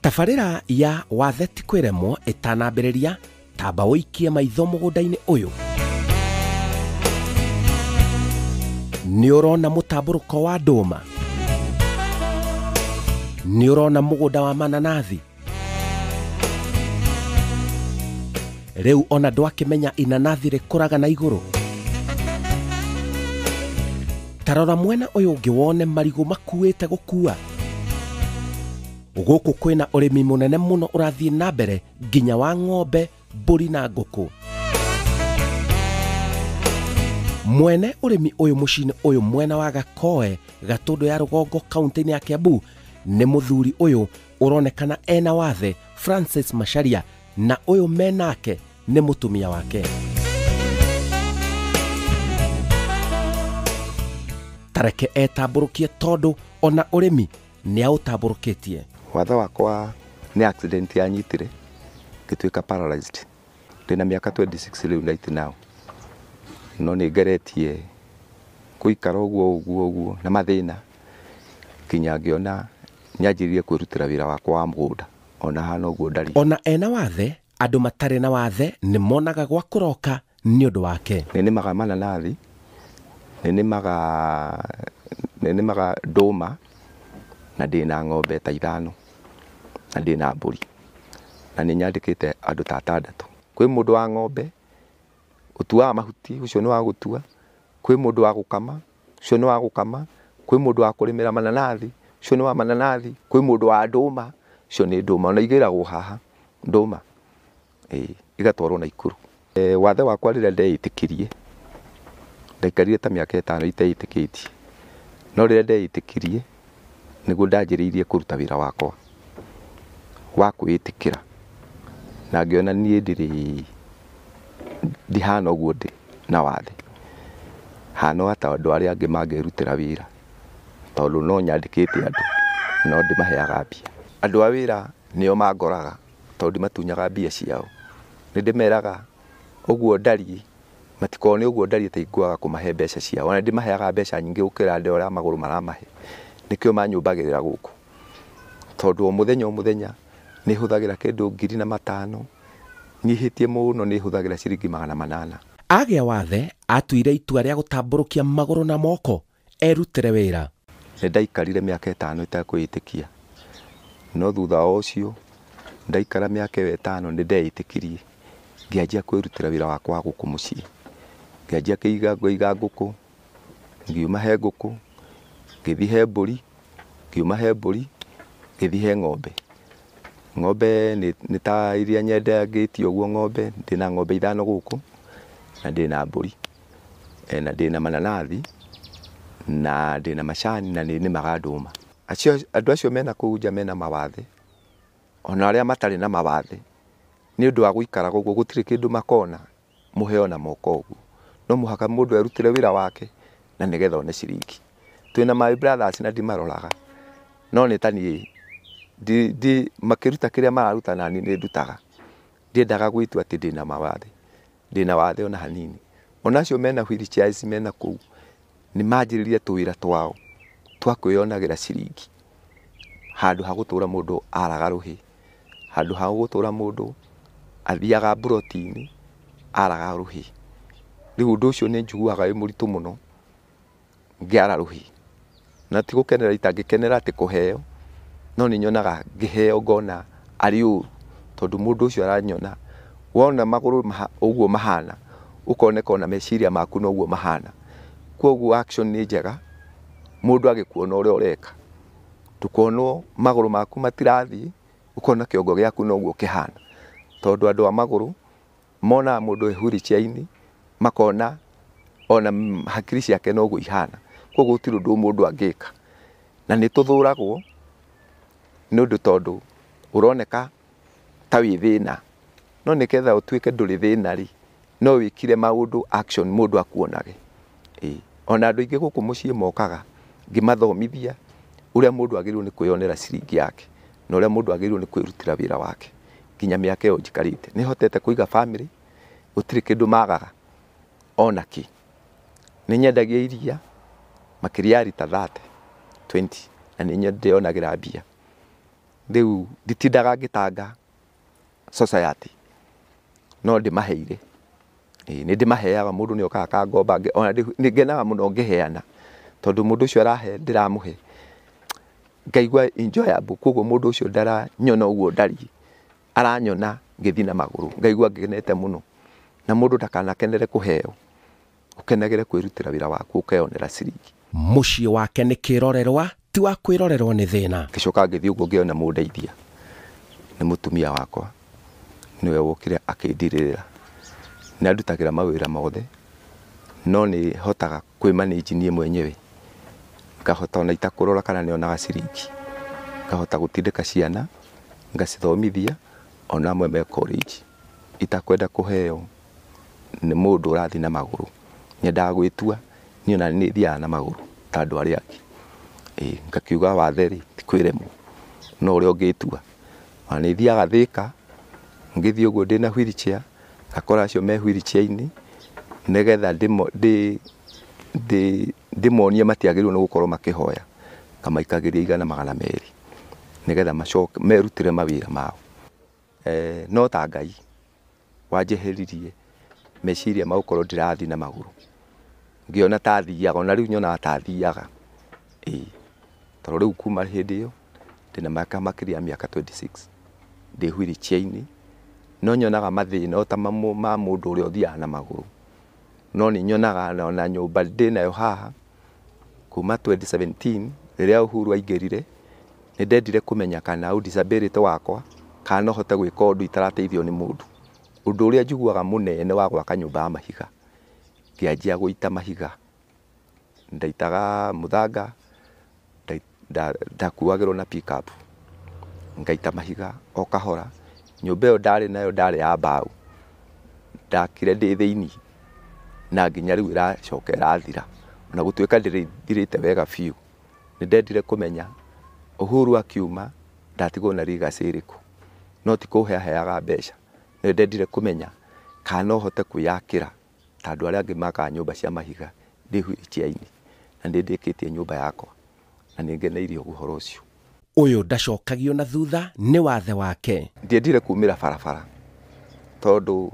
Tabarĩra ya Wathe ti kwĩremwo ĩtanambĩrĩria, tamba ũikie maitho mũgũnda-inĩ ũyũ. Nĩ ũrona mũtambũrũko wa ndũma? Nĩ ũrona mũgũnda wa mananathi? Rĩu ona ndwakĩmenya inanathi rĩkũraga na igũrũ. Tarora mwena ũyũ ũngĩ wone marigũ makuĩte gũkua. Gũkũ kwĩna ũrĩmi mũnene mũno ũrathiĩ na mbere nginya wa ng'ombe, mbũri na ngũkũ. Mwene ũrĩmi ũyũ mũciĩ-inĩ ũyũ mwena wa Gakoe, Gatũndũ ya Rũgongo, kaunti-inĩ ya Kiambu, nĩ mũthuri ũyũ ũronekana ena wathe Francis Macharia, na ũyũ menake nĩ mũtumia wake. Tareke etambũrũkie tondũ ona ũrĩmi nĩ aũtambũrũkĩtie. Wathe wakwa nĩ accident yanyitire ngĩtuĩka paralyzed. Ndĩna mĩaka 26 rĩu right now. No nĩ ngeretie gũikara ũguo ũguo ũguo na mathĩna nginya ngĩona nyanjĩrĩrie kwĩrutĩra wĩra wakwa wa mũgũnda ona hana ũguo ndarĩ. Ona ena wathe, andũ matarĩ na wathe nĩ monaga gwa kũroka nĩ ũndũ wake. Nĩ nĩmaga mananathi, nĩ nĩmaga ndũma, na ndĩna ng'ombe ta 5 na ndĩna mbũri, na nĩ nyandĩkĩte andũ ta 6. Kwĩ mũndũ wa ng'ombe ũtuaga mahuti, ũcio nĩ wa gũtua. Kwĩ mũndũ wa gũkama, ũcio nĩ wa gũkama. Kwĩ mũndũ wa kũrĩmĩra mananathi, ũcio nĩ wa mananathi. Kwĩ mũndũ wa ndũma, ũcio nĩ ndũma. Ona igĩragwo haha ndũma, igatwarwo Naikuru. Wathe wakwa rĩrĩa ndeĩtĩkirie, ndaikarire ta mĩaka 5 iteĩtĩkĩtie, no rĩrĩa ndeĩtĩkirie nĩguo ndanjĩrĩirie kũruta wĩra wakwa wa kwĩĩtĩkĩra, na ngĩona niĩ ndirĩ ndihana ũguo ndĩ na wathe, hana ta andũ arĩa angĩ mangĩrutĩra wĩra, tondũ no nyandĩkĩte andũ no ndĩmaheaga mbia. Andũ a wĩra nĩo mangoraga tondũ ndimatunyaga mbia ciao. Nĩ ndĩmeraga ũguo ndariĩ, matikone ũguo ndariĩ ta ingũaga kũmahe mbeca ciao. Ona ndĩmaheaga mbeca nyingĩ gũkĩra andũ arĩa magũrũ maramahe. Nĩkĩo manyũmbagĩrĩra gũkũ, tondũ o mũthenya o mũthenya nĩ hũthagĩra kĩndũ 1500, nyihĩtie mũno nĩ hũthagĩra ciringi 800. Agĩa wathe atuire itua rĩa gũtambũrũkia magũrũ na moko erutĩre wĩra. Nĩ ndaikarire mĩaka 5 itekwĩĩtĩkia, no thutha wa ũcio ndaikara mĩaka ĩyo 5 nĩ ndeĩtĩkirie, ngĩanjia kwĩrutĩra wĩra wakwa wa gũkũ mũciĩ. Ngĩanjia kũiga ngũkũ, ngiuma he ngũkũ, ngĩthiĩ he mbũri, ngiuma he mbũri, ngĩthiĩ he ng'ombe. Ng'ombe nĩ ta iria nyendangĩtie ũguo ng'ombe, ndĩna ng'ombe 5 gũkũ, na ndĩna mbũri, na ndĩna mananathi, na ndĩna macani, na nĩ nĩmaga ndũma. Andũ acio mena kũu nja mena mawathe, ona arĩa matarĩ na mawathe, nĩ ũndũ wa gũikara ũguo gũtirĩ kĩndũ makona mũheo na moko ũguo. No mũhaka mũndũ erutĩre wĩra wake na nĩgetha one ciringi. Twĩna my brothers na ndimaroraga, no nĩ ta niĩ makĩruta kĩrĩa mararuta na niĩ nĩ ndutaga. Ndiendaga gwĩtua atĩ ndĩna mawathe, ndĩna wathe ona hanini. Ona acio mena wheelchairs mena kũu nĩ manjĩrĩrie tũwĩra twao twa kwĩyonagĩra ciringi, handũ ha gũtũra mũndũ araga rũhĩ, handũ ha gũtũra mũndũ athiaga mburoti-inĩ araga rũhĩ. Rĩu ũndũ ũcio nĩ njiguaga wĩ mũritũ mũno ngĩara rũhĩ, na ti gũkenera itangĩkenera atĩ kũheo, no nĩ nyonaga ngĩheo ngona arĩ ũru, tondũ mũndũ ũcio aranyona wona magũrũ ũguo mahana, ũkoneka ona meciria maku noguo mahana. Koguo action nĩ njega mũndũ agĩkuona ũrĩa ũreka, ndũkonwo magũrũ maku matirathiĩ, ũkona kĩongo gĩaku noguo kĩhana, tondũ andũ a magũrũ monaga mũndũ e wheelchair-inĩ makona ona hakiri ciake noguo ihana. Koguo gũtirĩ ũndũ mũndũ angĩka, na nĩ tũthũragwo nĩ ũndũ tondũ ũroneka ta wĩ thĩna, no nĩgetha ũtuĩke ndũrĩ thĩna rĩ, no wĩkire maũndũ action mũndũ akuonage. Ona andũ aingĩ gũkũ mũciĩ mokaga ngĩmathomithia ũrĩa mũndũ agĩrĩirwo nĩ kwĩyonera ciringi yake, na ũrĩa mũndũ agĩrĩirwo nĩ kwĩrutĩra wĩra wake. Nginya mĩaka ĩyo njikarĩte nĩ hotete kũiga family, gũtirĩ kĩndũ magaga ona kĩ. Nĩ nyendagia iria makĩria ya rita 30, 20, na nĩ ndĩyonagĩra mbia. Rĩu nditindaga ngĩtanga society, no ndĩmaheire. Nĩ ndĩmaheaga, mũndũ nĩ okaga akangomba, ona nĩ ngenaga mũno ngĩheana, tondũ mũndũ ũcio arahe ndĩramũhe ngaigua enjoyable. Koguo mũndũ ũcio ndaranyona ũguo ndariĩ, aranyona ngĩthiĩ na magũrũ, ngaigua ngenete mũno. Na mũndũ ndakanakenere kũheo, ũkenagĩre kwĩrutĩra wĩra waku ũkeyonera ciringi. Mũciĩ wake nĩ kĩrorerwa, ti wa kwĩrorerwo nĩ thĩna. Ngĩcoka ngĩthiĩ ũguo ngĩona mũndeithia nĩ mũtumia wakwa, nĩwe wokire akĩndirĩrĩra. Nĩ andutagĩra mawĩra mothe, no nĩ hotaga kwĩmanage niĩ mwenyewe, ngahota ona itakũrora kana nĩonaga ciringi, ngahota gũtindĩka ciana ngacithomithia, ona amwe me college, itakwenda kũheo nĩ mũndũ ũrathiĩ na magũrũ. Nyendaga gwĩtua niĩ ona nĩ thiaga na magũrũ ta andũ arĩa angĩ. Ngakiuga wathe rĩ ti kwĩremwo, no ũrĩa ũngĩtua. Ona nĩ thiaga Thĩka, ngĩthiĩ ũguo ndĩna wheelchair, ngakora acio me wheelchair-inĩ, nĩgetha ndĩmonie matiagĩrĩirwo nĩ gũkorwo makĩhoya, ngamaikagĩria 100 200, nĩgetha macoke merutĩre mawĩra mao. No ta Ngai wanjeheririe meciria ma gũkorwo ndĩrathiĩ na magũrũ, ngĩona ta thiaga, ona rĩu nyonaga ta thiaga. Tondũ rĩu kuma hĩndĩ ĩyo ndĩna mĩaka makĩria ya mĩaka 26 ndĩ wheelchair-inĩ, no nyonaga mathĩna o ta ma mũndũ ũrĩa ũthiaga na magũrũ. No nĩ nyonaga ona nyũmba ndĩnayo haha kuma 2017 rĩrĩa Uhuru aingĩrire, nĩ ndendire kũmenya kana disability wakwa kana no hote gwĩka ũndũ itarateithio nĩ mũndũ. Ũndũ ũrĩa njiguaga mũnene wa gwaka nyũmba ya mahiga, ngĩanjia gũita mahiga. Ndaitaga mũthanga, ndakuagĩrwo na pick up, ngaita mahiga o kahora. Nyũmba ĩyo ndarĩ nayo ndarĩ ya mbaũ, ndakire ndĩ thĩinĩ na nginya rĩu ĩracoka ĩrathira, ona gũtuĩka ndĩrĩthirĩte wega biũ. Nĩ ndendire kũmenya Uhuru akiuma ndatigwo na legacy ĩrĩkũ, no ti kũhe aheaga mbeca. Nĩ ndendire kũmenya kana no hote kwĩyakĩra ta andũ arĩa angĩ makaga nyũmba cia mahiga ndĩ wheelchair-inĩ, na nĩ ndĩkĩtie nyũmba yakwa na nĩ ngeneire ũhoro ũcio. Ũyũ ndacokagio na thutha nĩ wathe wake. Ndiendire kumĩra barabara tondũ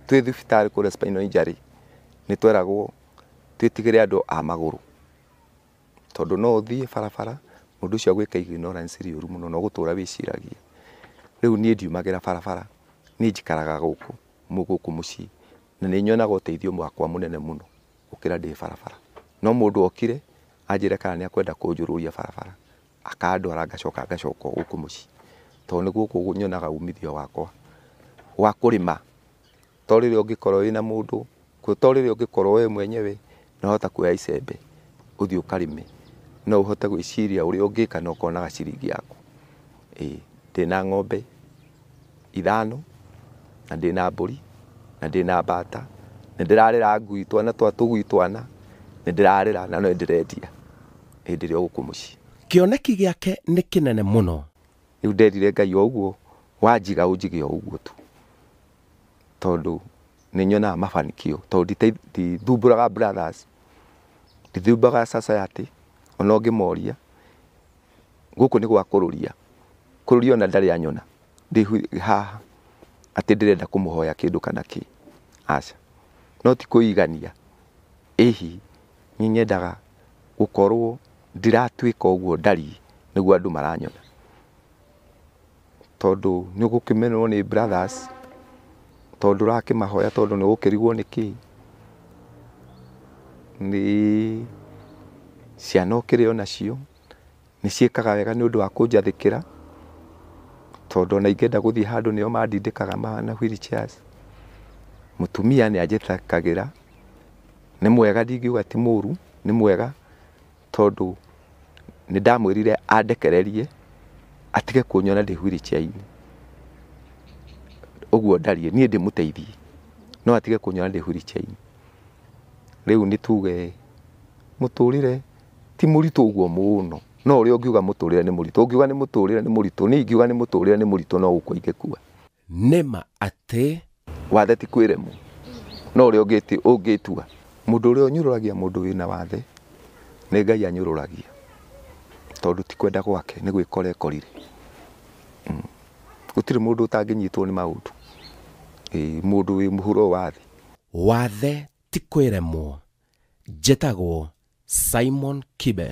twĩ thibitarĩ kũrĩa spinal injury nĩ tweragwo twĩtigĩre andũ a magũrũ, tondũ no ũthiĩ barabara mũndũ ũcio agwĩka ignorance rĩũru mũno na ũgũtũra wĩciragia. Rĩu niĩ ndiumagĩra barabara, niĩ njikaraga gũkũ gũkũ mũciĩ, na nĩ nyonaga ũteithio wakwa mũnene mũno gũkĩra ndĩ barabara. No mũndũ okire anjĩre kana nĩ akwenda kũnjũrũria barabara, akandwara ngacoka ngacoka gũkũ mũciĩ, tondũ nĩ gũkũ nyonaga umithio wakwa wa kũrĩma. To rĩrĩa ũngĩkorwo wĩna mũndũ, to rĩrĩa ũngĩkorwo we mwenyewe no ũhota kuoya icembe ũthiĩ ũkarĩme, no ũhote gwĩciria ũrĩa ũngĩka na ũkonaga ciringi yaku. Ndĩna ng'ombe 5 na ndĩna mbũri na ndĩna mbata, nĩ ndĩrarera ngui twana twa tũgui twana, nĩ ndĩrarera na no ndĩrendia hĩndĩ ĩrĩa gũkũ mũciĩ. Kĩoneki gĩake nĩ kĩnene mũno. Rĩu nderire Ngai o ũguo wanjiga ũnjige o ũguo tu, tondũ nĩ nyonaga mafanikio, tondũ ndithumbũraga brothers, ndithumbũraga society, ona ũngĩmoria gũkũ nĩ gwa kũrũria, kũrũria ona ndarĩ anyona ndĩ haha atĩ ndĩrenda kũmũhoya kĩndũ kana kĩ, aca. No ti kũigania, ĩhi niĩ nyendaga gũkorwo ndiratuĩka ũguo ndariĩ nĩguo andũ maranyona, tondũ nĩ ũgũkĩmenwo nĩ brothers, tondũ ũrakĩmahoya, tondũ nĩ ũgũkĩrigwo nĩ kĩ, nĩ ciana ũkĩrĩ onacio nĩ ciĩkaga wega nĩ ũndũ wa kũnjathĩkĩra, tondũ ona ingĩenda gũthiĩ handũ nĩo mandindĩkaga na wheelchairs. Mũtumia nĩ anjĩtĩkagĩra, nĩ mwega, ndingiuga ti mũru, nĩ mwega, tondũ nĩ ndamwĩrire andekererie atige kũnyona ndĩ wheelchair-inĩ ũguo ndariĩ, niĩ ndĩmũteithie no atige kũnyona ndĩ wheelchair-inĩ. Rĩu nĩ tuge mũtũrĩre ti mũritũ ũguo mũno, no ũrĩa ũngiuga mũtũrĩre nĩ mũritũ, ũngiuga nĩ mũtũrĩre nĩ mũritũ, niĩ ingiuga nĩ mũtũrĩre nĩ mũritũ no gũkua ingĩkua. Nĩma atĩ wathe ti kwĩremwo, no ũrĩa ũngĩtua. Mũndũ ũrĩa ũnyũrũragia mũndũ wĩna wathe nĩ Ngai anyũrũragia, tondũ ti kwenda gwake nĩ gwĩkora ekorire. Gũtirĩ mũndũ ũtangĩnyitwo nĩ maũndũ. Mũndũ wĩ mũhuro wa thĩ. Wathe ti kwĩremwo. Njĩtagwo Simon Kibe.